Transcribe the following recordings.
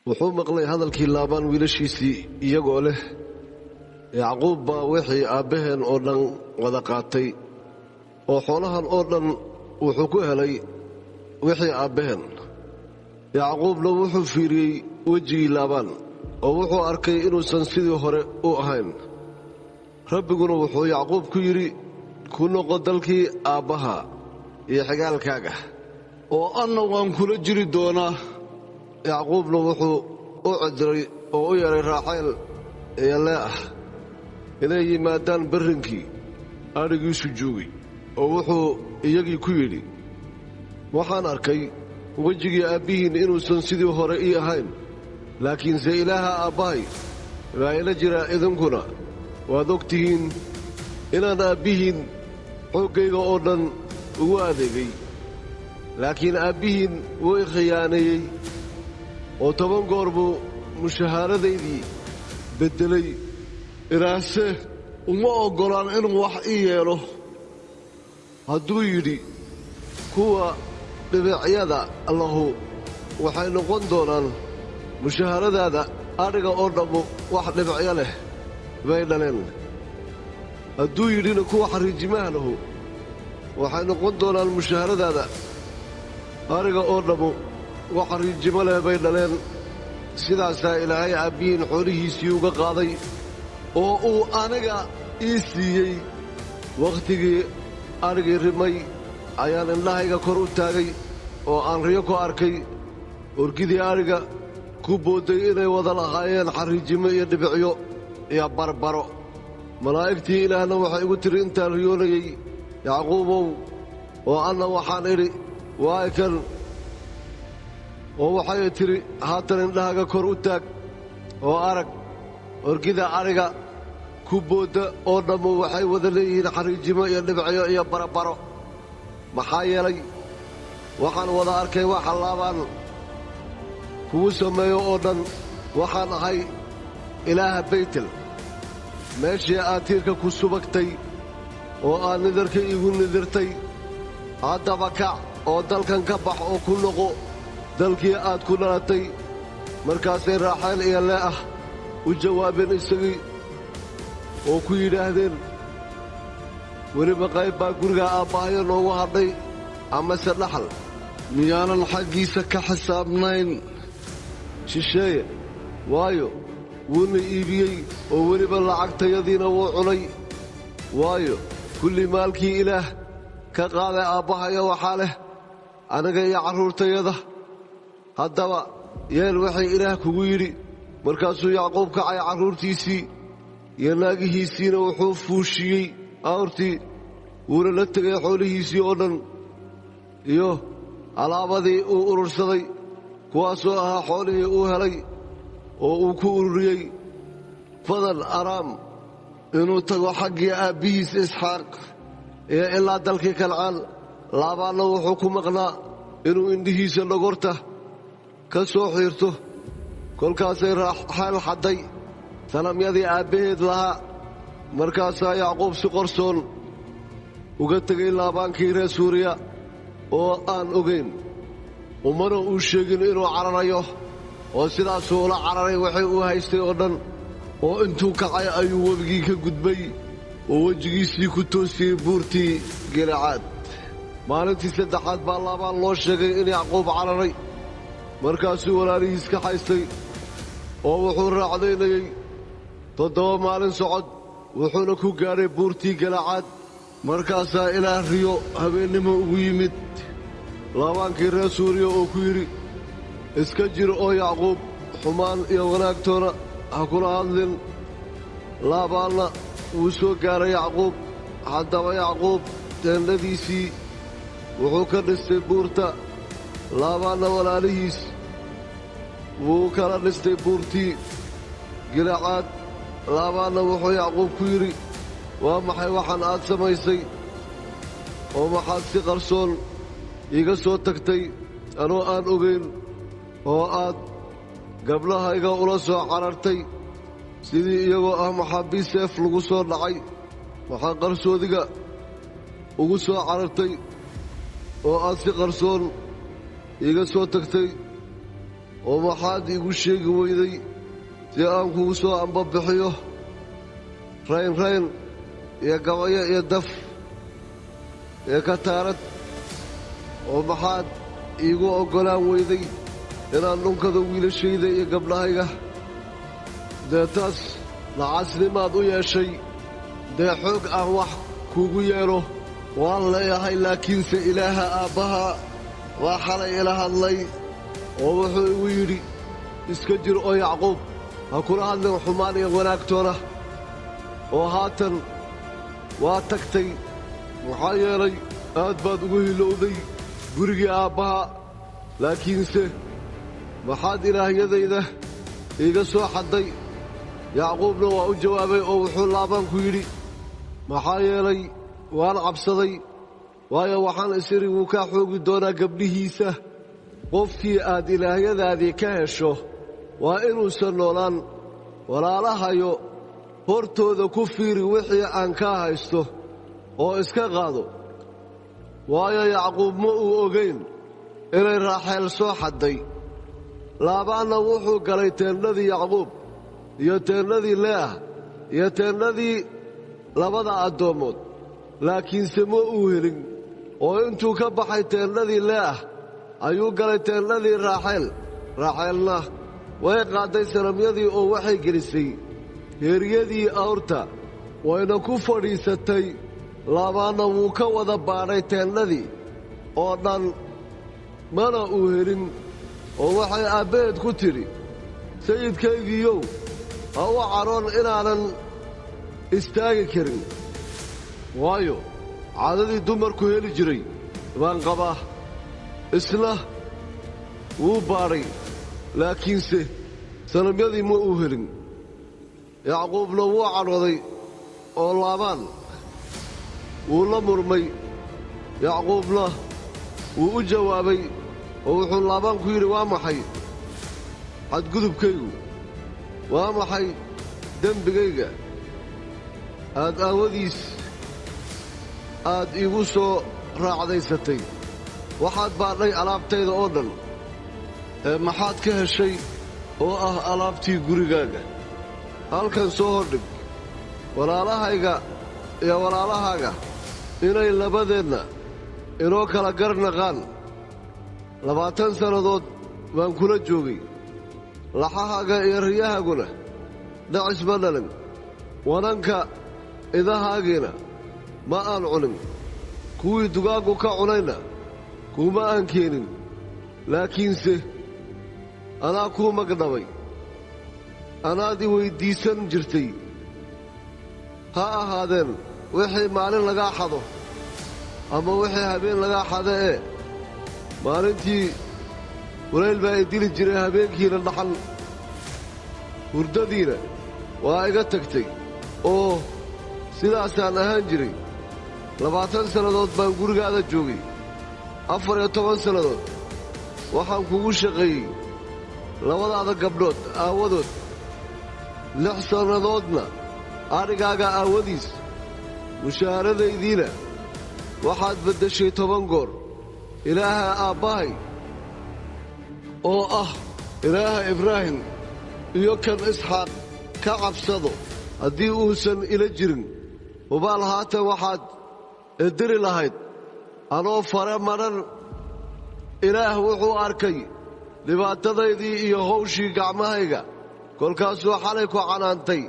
Wuxuu maqlay hadalkii Laabaan wiilashiisii iyagoo leh, "Yacquub baa wixii aabbaheen oo dhan wada qaatay, oo xoolahan oo dhan wuxuu ku helay wixii aabbaheen." Yacquubna wuxuu fiiriyey wejigii Laabaan, oo wuxuu arkay inuusan sidii hore u ahayn. Rabbiguna wuxuu Yacquub ku yidhi, "Ku noqo dalkii aabbaha iyo xigaalkaaga, oo anna waan kula jiri doonaa." Yacquubna wuxuu u cidiray oo u yeedhay Raaxayl iyo Lee'ah inay yimaadaan berrinkii adhigiisu joogay, oo wuxuu iyagii ku yidhi, "Waxaan arkay wejigii aabbihiin inuusan sidii hore ii ahayn, laakiinse Ilaaha aabbahay baa ila jira. Idinkuna waad og tihiin inaan aabbihiin xooggayga oo dhan ugu adeegay, laakiin aabbihiin wuu i khiyaaneeyey oo 10 goor buu mushahaaradaydii beddelay. Ilaahse uma oggolaan inuu wax ii yeelo." Hadduu yidhi, 'Kuwa dhibicyada lahu waxay noqon doonaan mushaharadaada adhiga oo dhammu wax dhibicyo leh bay dhaleen.' Hadduu yidhina, 'Kuwa xariijimaha lahu waxay noqon doonaan mushaharadaada adhiga oo dhammu wax xariijimo leh bay dhaleen.' Sidaasaa Ilaahay aabbihiin xoolihiisii uga qaaday oo uu aniga ii siiyey. Wakhtigii adhigii rimay ayaan indhahayga kor u taagay oo aan riyo ku arkay orgidii adhiga ku boodday inay wada lahaayeen xariijimo iyo dhibicyo iyo barbaro. Malaa'igtii Ilaahna waxay igu tidhi intaan riyoonayey, 'Yacquubow.' Oo anna waxaan idhi, 'Waa kan.' Oo waxay tidhi, 'Haatan indhahaga kor u taag oo arag, orgida adhiga ku boodda oo dhammu waxay wada leeyihiin xariijimo iyo dhibicyo iyo barbaro. Maxaa yeelay, waxaan wada arkay waxa Laabaan kugu sameeyo oo dhan. Waxaan ahay Ilaaha Beytel, meeshii aad tiirka ku subagtay oo aad nidarka iigu nidirtay. Haddaba kac oo dalkan ka bax oo ku noqo dalkii aad ku dhalatay.' Markaasay Raaxayl iyo Lee'ah u jawaabeen isagii oo ku yidhaahdeen, 'Weliba qayb baa guriga aabbahayo noogu hadhay amase dhaxal? Miyaanan xaggiisa ka xisaabnayn shisheeye? Waayo, wuuna iibiyey oo weliba lacagtayadiina wuu cunay. Waayo, kulli maalkii Ilaah ka qaaday aabbahayo waxaa leh aniga iyo carruurtayada. Haddaba yeel waxay Ilaah kugu yidhi.' Markaasuu Yacquub kacay, carruurtiisii iyo naagihiisiina wuxuu fuushiyey awrtii, wuuna la tegay xoolihiisii oo dhan iyo alaabadii uu urursaday, kuwaasoo ahaa xoolihii uu helay oo uu ku ururiyey Fadan Araam, inuu tago xaggii aabbihiis Isxaaq iyo ilaa dalkii Kancaan. Laabaanna wuxuu ku maqnaa inuu indhihiisa dhogorta ka soo xiirto. Kolkaasay Raaxeel xadday sanamyadii aabbaheed lahaa. Markaasaa Yacquub si qorsoon uga tegey Laabaankii reer Suuriya oo aan ogayn, umana uu sheegin inuu cararayo, oo sidaasuu ula cararay waxay uu haystay oo dhan. Oo intuu kacay ayuu webigii ka gudbay oo wejigiisii ku toosiyey buurtii Gilecaad. Maalintii saddexaad baa Laabaan loo sheegay in Yacquub cararay. Markaasuu walaalihiis ka haystay oo wuxuu raacdaynayey 7 maalin socod, wuxuuna ku gaadhay buurtii Galacaad. Markaasaa Ilaah riyo habeennimo ugu yimid Laabaankii reer Suuriya oo ku yidhi, 'Iska jir oo Yacquub xumaan iyo wanaagtoona ha kula hadlin.' Laabaanna wuu soo gaaray Yacquub. Haddaba Yacquub teendhadiisii wuxuu ka dhistay buurta, Laabaanna walaalihiis wuu kala dhistay buurtii Gilecaad. Laabaanna wuxuu Yacquub ku yidhi, 'Waa maxay waxaan aad samaysay? Oo maxaad si qarsoon iiga soo tagtay anoo aan ogayn, oo aad gabdhahayga ula soo carartay sidii iyagoo ah maxaabiis seef lagu soo dhacay? Maxaa qarsoodiga ugu soo carartay oo aad si qarsoon iiga soo tagtay?' Oo maxaad iigu sheegi weyday si aan kugu soo ambabixiyo raynrayn iyo gabayo iyo daf iyo kataarad? Oo maxaad iigu oggolaan weyday inaan dhunkada wiilashayda iyo gabdhahayga? Dee taas nacasnimaad u yeeshay. Dee xoog aan wax kuugu yeelo waan leeyahay, laakiinse Ilaaha aabbaha waa xalay ila hadlay oo wuxuu igu yidhi, 'Iska jir oo Yacquub ha kula hadlin xumaan iyo wanaagtoona.' Oo haatan waa tagtay, maxaa yeelay aad baad ugu hilowday gurigii aabbaha. Laakiinse maxaad ilaahyadayda iiga soo xadday?" Yacquubna waa u jawaabay oo wuxuu Laabaan ku yidhi, "Maxaa yeelay waan cabsaday, waayo waxaan is idhi, wuu kaa xoogi doonaa gabdhihiisa. Qofkii aad ilaahyadaadii ka hesho waa inuusan noolaan. Walaalahayo hortooda ku fiiri wixii aan kaa haysto oo iska qaado." Waayo, Yacquub ma uu ogayn inay Raaxeel soo xadday. Laabaanna wuxuu galay teendhadii Yacquub iyo teendhadii Leah iyo teendhadii labada addoommood, laakiinse ma uu helin. Oo intuu ka baxay teendhadii Leah ayuu galay teendhadii Raaxeel. Raaxeelna way qaadday sanamyadii oo waxay gelisay heeryadii awrta, wayna ku fadhiisatay. Laabaanna wuu ka wada baadhay teendhadii oo dhan, mana uu helin. Oo waxay aabbaheed ku tidhi, "Sayidkaygiiyow, ha u cadhoon inaanan istaagi karin, waayo, caadadii dumarku heli jiray baan qabaa." Isna wuu baadhay, laakiinse sanamyadii ma uu helin. Yacquubna wuu cadhooday oo Laabaan wuu la murmay. Yacquubna wuu u jawaabay oo wuxuu Laabaan ku yidhi, "Waa maxay xadgudubkaygu? Waa maxay dembigayga aad aawadiis aad iigu soo raacdaysatay? Waxaad baadhay alaabtayda oo dhan, ee maxaad ka heshay oo ah alaabtii gurigaaga? Halkan soo hordhig walaalahayga iyo walaalahaaga, inay labadeenna inoo kala garnaqaan. 20 sannadood baan kula joogay. Laxahaaga iyo riyahaaguna dhacis ma dhalin, wananka idahaagiina ma aan cunin, kuwii dugaaggu ka cunayna kuuma aan keenin, laakiinse anaa kuu magdhabay. Anaad i weyddiisan jirtay. Ha ahaadeen wixii maalin lagaa xado ama wixii habeen lagaa xado ee maalintii kulayl baa i dili jiray, habeenkiina dhaxal. Hurdadiina waa iga tagtay, oo sidaasaan ahaan jiray. 20 sannadood baan gurigaada joogay. 14 sannadood waxaan kugu shaqeeyey labadaada gabdhood aawadood, 6 sannadoodna adhigaaga aawadiis. Mushaaradaydiina waxaad beddeshay 10 goor. Ilaaha aabbahay oo ah Ilaaha Ibraahim iyo kan Isxaaq ka cabsado, haddii uusan ila jirin, hubaal haatan waxaad idiri lahayd anoo fare madhan. Ilaah wuxuu arkay dhibaatadaydii iyo hawshii gacmahayga, kolkaasuu xalay ku canaantay."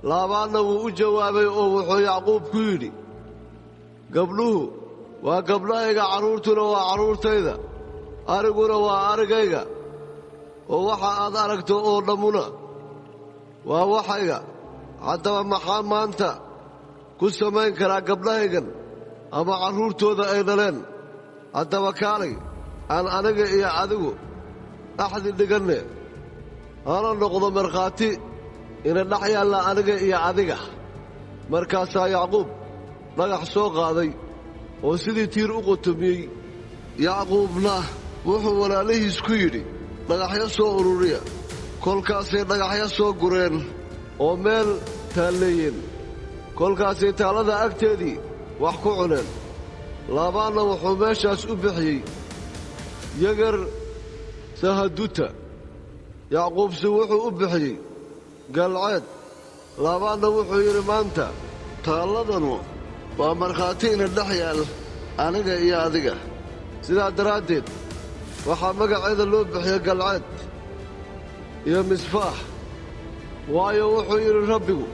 Laabaanna wuu u jawaabay oo wuxuu Yacquub ku yidhi, "Gabdhuhu waa gabdhahayga, carruurtuna waa carruurtayda, ariguna waa arigayga, oo waxa aad aragto oo dhammuna waa waxayga. Haddaba maxaa maanta ku samayn karaa gabdhahaygan ama carruurtooda ay dhaleen? Haddaba kaalay, aan aniga iyo adigu axdi dhiganne, hana noqdo markhaati ina dhex yaalla aniga iyo adiga." Markaasaa Yacquub dhagax soo qaaday oo sidii tiir u qotomiyey. Yacquubna wuxuu walaalihiis ku yidhi, "Dhagaxyo soo ururiya." Kolkaasay dhagaxyo soo gureen oo meel taalleeyeen. Kolkaasay taallada agteedii wax ku cuneen. Laabaanna wuxuu meeshaas u bixiyey Yegar Sahaduta. Yacquubse wuxuu u bixiyey Galceed. Laabaanna wuxuu yidhi, maanta Taalladanu waa markhaati ina dhex yaal aniga iyo adiga. Sidaa daraaddeed waxaa magaceeda loo bixiyey Galceed iyo Misfaax, waayo wuxuu yidhi, Rabbigu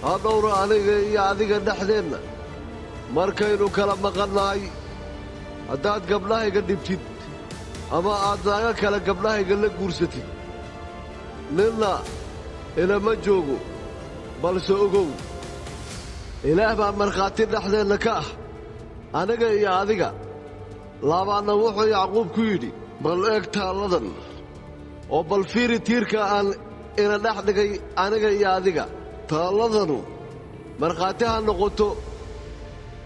ha dhowro aniga iyo adiga dhexdeenna markaynu kala maqannahay. Haddaad gabdhahayga dhibtid ama aad naaga kale gabdhahayga la guursatid, ninna ilama joogo, balse ogow, Ilaah baa markhaati dhexdeenna ka ah aniga iyo adiga. Laabaanna wuxuu Yacquub ku yidhi, Bal eeg taalladan oo bal fiiri tiirka aan ina dhex dhigay aniga iyo adiga. Taalladanu markhaati ha noqoto,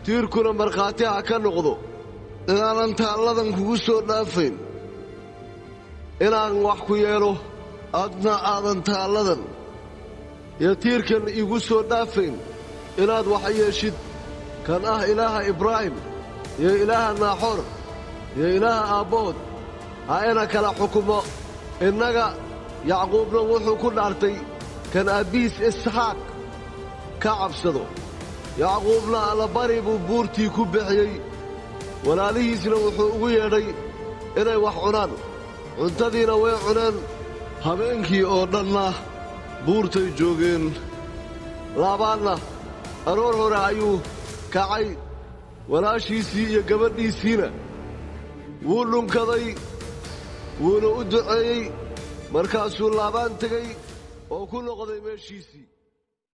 tiirkuna markhaati ha ka noqdo inaanan taalladan kugu soo dhaafayn inaan wax ku yeelo, adna aadan taalladan iyo tiirkan igu soo dhaafayn inaad wax yeeshid, kan ah Ilaaha Ibraahim iyo Ilaaha Naaxoor iyo Ilaaha aabbahood ha ina kala xukumo innaga. Yacquubna wuxuu ku dhaartay kan aabbihiis Isxaaq ka cabsado. Yacquubna allabari buu buurtii ku bixiyey, walaalihiisna wuxuu ugu yeedhay inay wax cunaan. Cuntadiina way cuneen. Habeenkii oo dhanna buurtay joogeen. Laabaanna aroor hore ayuu kacay, walaashiisii iyo gabadhiisiina wuu dhunkaday, wuuna u duceeyey. Markaasuu Laabaan tegey oo ku noqday meeshiisii.